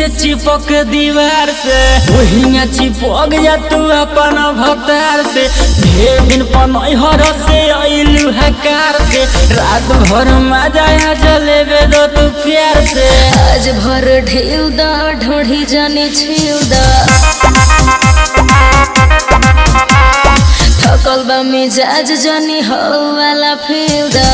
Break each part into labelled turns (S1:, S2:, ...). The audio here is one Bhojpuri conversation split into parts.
S1: जैसे चिपक दीवार से, वही में चिपक जा तू अपन भतार से। ढेर दिन पनहर से अइलू हकार से, रात भर मजा आ जलेबे दो तू प्यार से।
S2: आज भर ढेउ दा ढोढ़ी जाने छेउ दा, थकल बा मिजाज जानी हो वाला फेउ दा।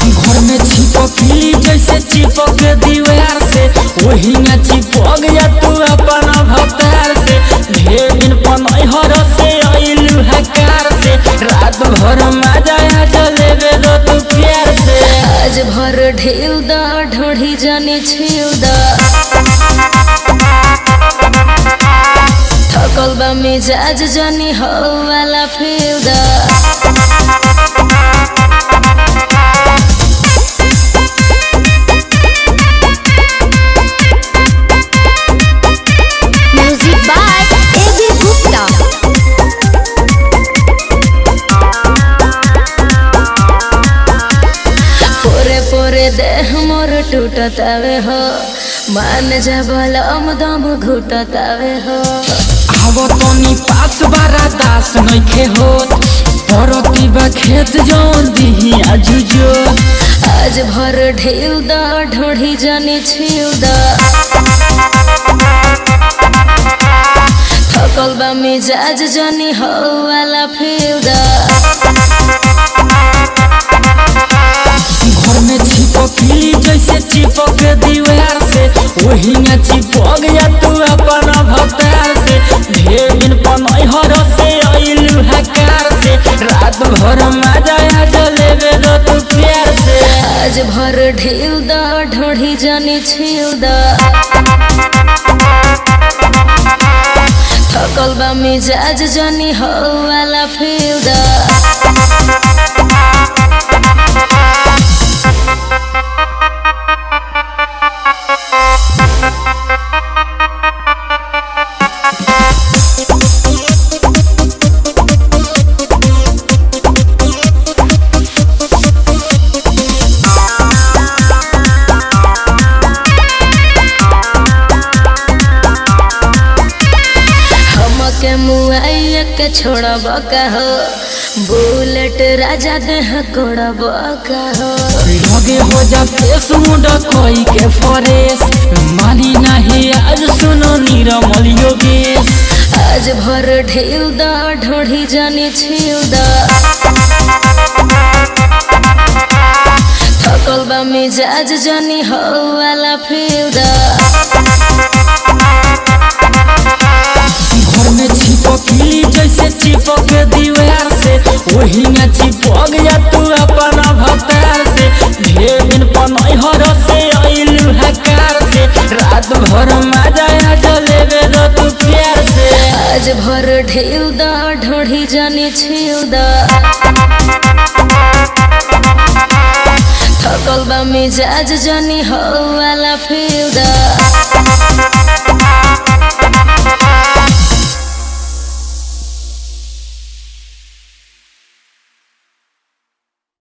S1: घर में चिपकली जैसे चिपक दीवार से, वही में चिपक जा तू अपन भतार से। ढेर दिन पनहर से अइलू हकार से, रात भर मजा आ जलेबे दो तू प्यार से।
S2: आज भर ढेउ दा ढोढ़ी जाने छेउ दा, थकल बा मिजाज जानी हो वाला फेउ दा।
S3: Music by A B Gupta.
S2: पोरे पोरे देह मोर टूटतावे हो, मान जा बलम दम घुटतावे हो।
S1: आवो तनी पास बारा दास नइखे होत, परती बा खेत जौन दिही आजुजो।
S2: आज भर ढेउ दा ढोढ़ी जाने छेउ दा, थकल बा मिजाज जानी हो वाला फेउ दा।
S1: घर में चिपकली जैसे चिपक दीवार से, वही में चिपक जा तू अपन भतार से। ढेर दिन पनहर से अइलू हकार से, रात भर मजा आ जलेबे दो तू प्यार से।
S2: आज भर ढेउ दा ढोढ़ी जाने छेउ दा, थकल बा मिजाज जानी हो वाला फेउ दा। हमके मुआइया के छोड़ब का हो, बुलेट राजा देह कोड़ब का हो।
S1: लगे हो जा फेस मुंड कोई के फरेस, मानी नहीं आज सुनो निरमल योगेश।
S2: आज भर ढेउ दा ढोढ़ी जाने छेउ दा, थकल बा मिजाज जानी हो वाला फेउ दा।
S1: घर में चिपकली जैसे चिपक दीवार से, वही में चिपक जा तू अपन भतार से। ढेर दिन पनहर से अइलू हकार से, रात भर मजा आ जलेबे दो तू प्यार से।
S2: आज भर ढेउ दा ढोढ़ी जाने छेउ दा, थकल बा मिजाज जानी हो वाला फेउ दा।